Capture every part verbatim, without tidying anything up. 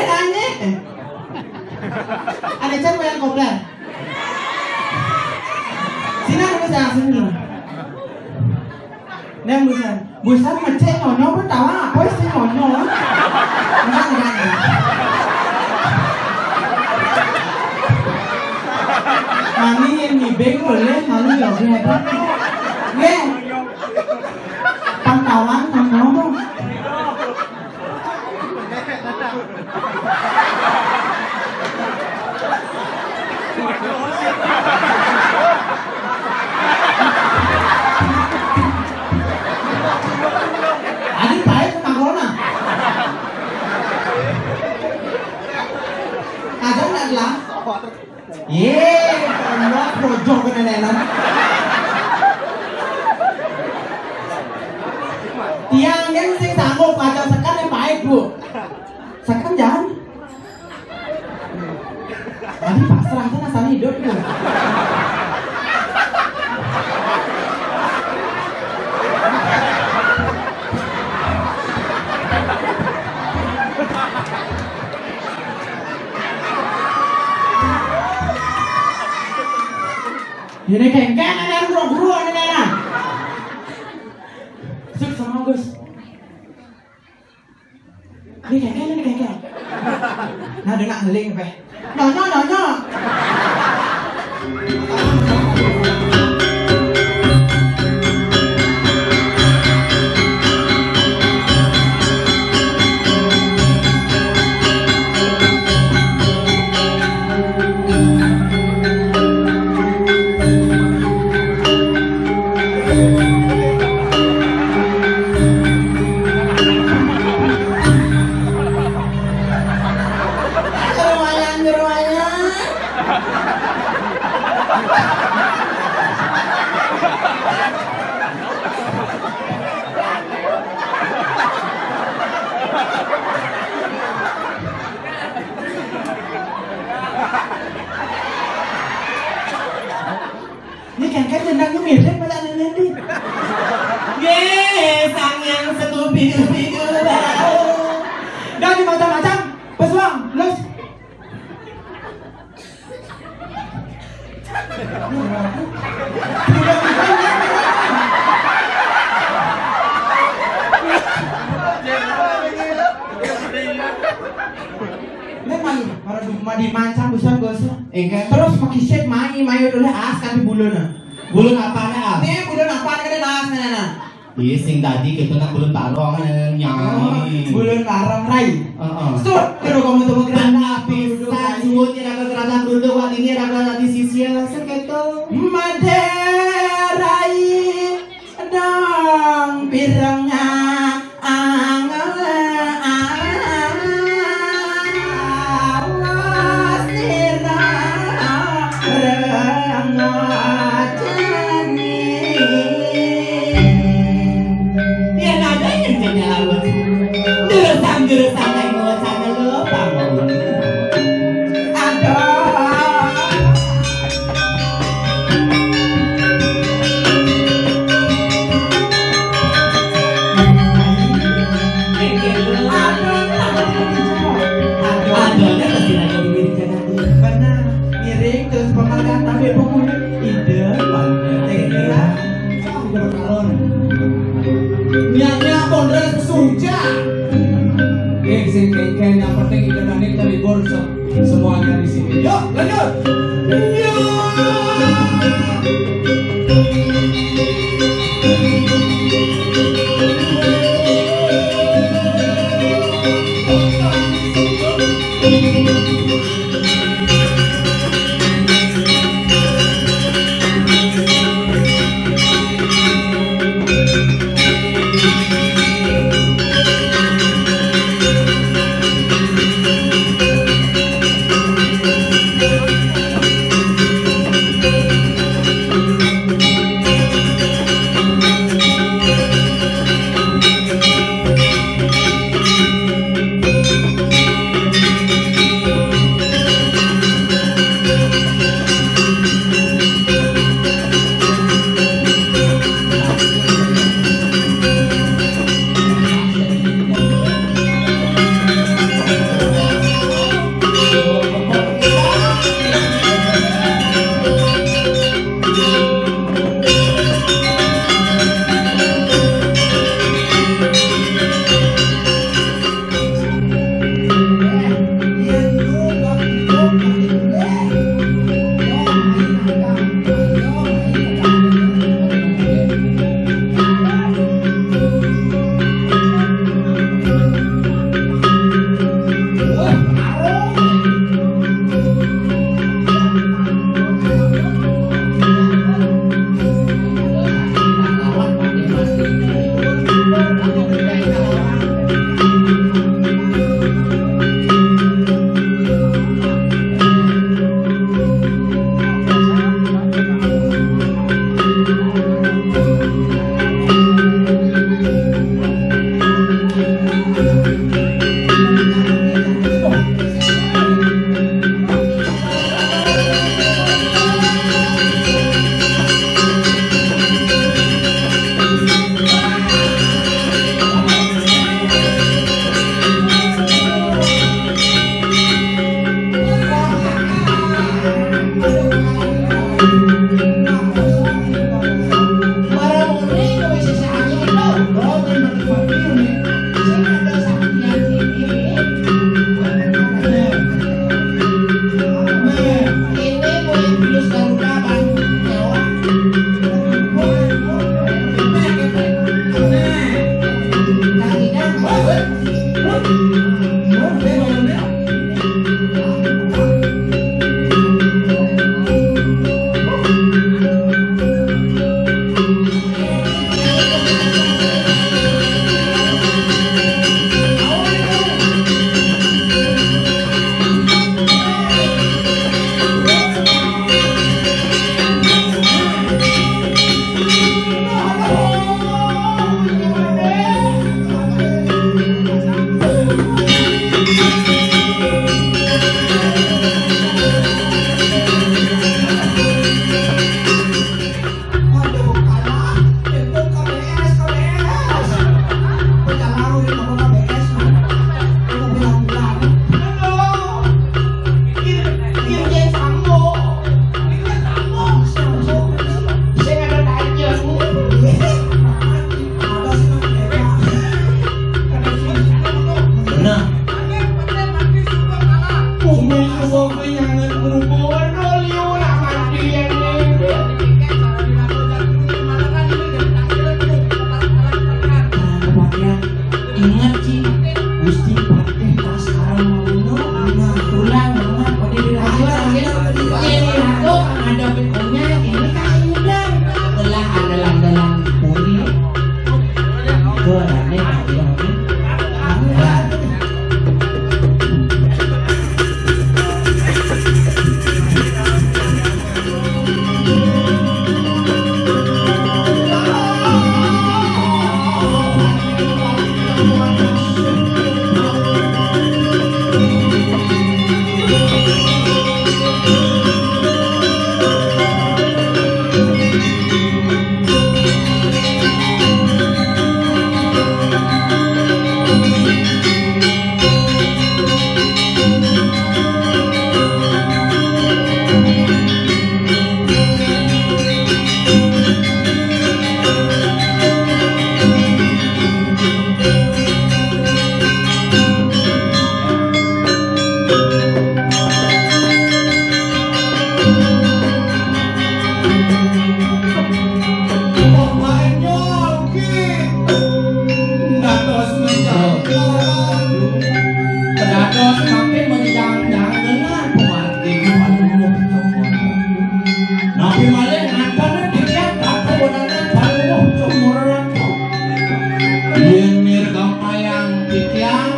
Ane. Ane can wayang kopler. Sini dulu, saya sini dulu. Nang busan. Busan ngecek nyonyo, apa tawa apa sih nyonyo? Enggak, enggak, enggak. Mami yang ngibeng boleh, mami nggak boleh apa. Nggih. Pantauan nyonyo. Adi baik ke Mangkona. Ada nggak lah? Ye, Allah, bojong ke nenenan. Tiang yang sing sanggup ngajak sekan yang baik, Bu. Sekan jangan. Tadi pasrah tuh rasanya hidup tuh. Ini kengkeng ada guru-guru ada nena. Sukses sama Gus. Ini kengkeng, ini kengkeng. Nah, dia nak ngeling, Beh. Nyonya, nyonya. Nyeruayan, nyeruayan. Ini kan kan nendangnya mirip pada nenek. Ye, sang yang setubi-ubi. Dah di macam-macam. Pesuang, los. Memang para duma di mancang busan gosok. Enggak. Terus pakai set mai, mai udah as kan di bulan. Bulan apa nih, ah? Nih, bulan apa nih, kan as, nah, nah, nah. Iya, sing tadi kita nak bulan tarong, eh, nyai. Oh, bulan tarong, Rai. Heeh. Sut, terus kamu temu kira. Tapi sajuwun iraga kerajaan Brunda, wali ini iraga tadi sisia, seketo. Madé Rai, dong pirengah. Angel awas sira rengocani. Yen ada yen jeneng lawan. Deresan-deresan kae ngocane lho, Pak. Aduh. Adone pasti ada di diri kita. Benar, miring terus pemakan tapi pokoknya ide. Nyanyi pondres suja. Eh, sing kengken yang penting kita nanti terhibur se- semuanya di sini. Yuk, lanjut. Yuk. Nah, umi suwung nyanget ngrunggu, waduh, liu lah mati yang ini. Nah, kepakian. Ingat, Ci, Gusti Patih Baskara Mamuno, nah, tulang, nah, pada dilanjut, lanjut. Ini aku ngadepin Onyang, ini kasih udah. Telah andalan-andalan puri. Itu adanya, adanya. Dados menjadi dados makin menjang-jang dengan pemargi panuwuh cokor. Napi malih ngaten titiang kakuwunangan panuwuh cokor. Yen nirgampayang titiang,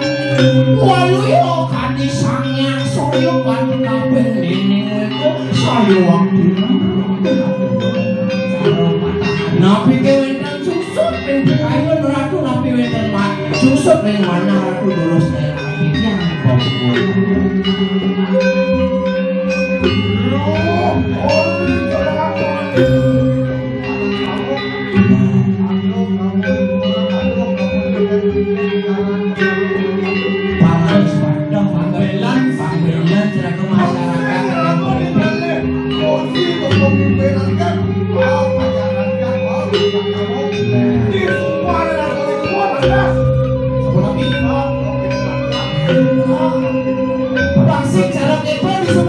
waluya kadi Sang Hyang Surya pati kaping dene iku saya waktu. Napi kewenten Sungsut ring kayun ratu napi wenten ma-, sungsut ring manah ratu durus ring titiang bangkul. Pangabélan, pangabélan, sira ke masyarakat. Nah. Sapunapi? Bang sing jalan itu bisa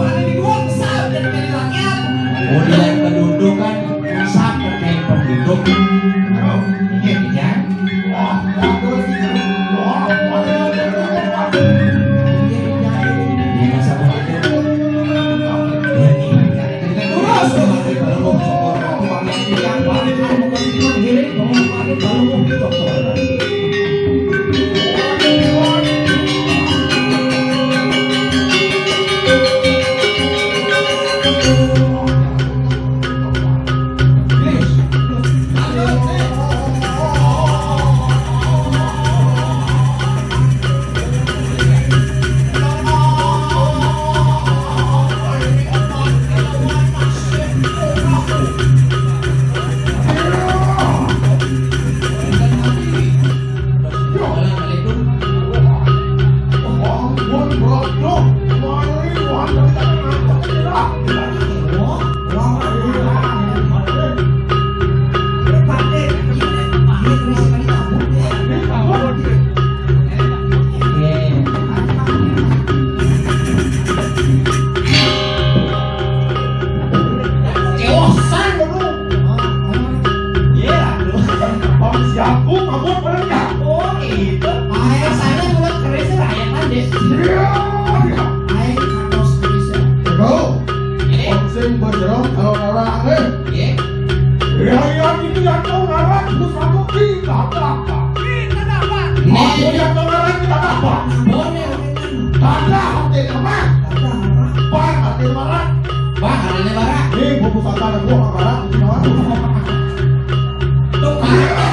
Kemudian penduduk kan, sampai kayak penduduk. Iya, iya. Iya, iya, iya. Iya, masa mau aja. Terus, Ayo, saya mulai keris ya, rakyat kan, Dek. Iya, iya. Ayo, kantos keris ya. Betul. Sing berjerong kalau orang, eh. Iya. Ya, ya, ini yang tahu ngaran, terus aku tidak ada apa. Tidak ada apa. Aku yang tahu ngaran, tidak ada apa. Boleh, boleh. Ada hati nama. Ada apa? Bang, hati nama. Bang, hati nama. Ini buku sabar, buku sabar. Tuh, Bang.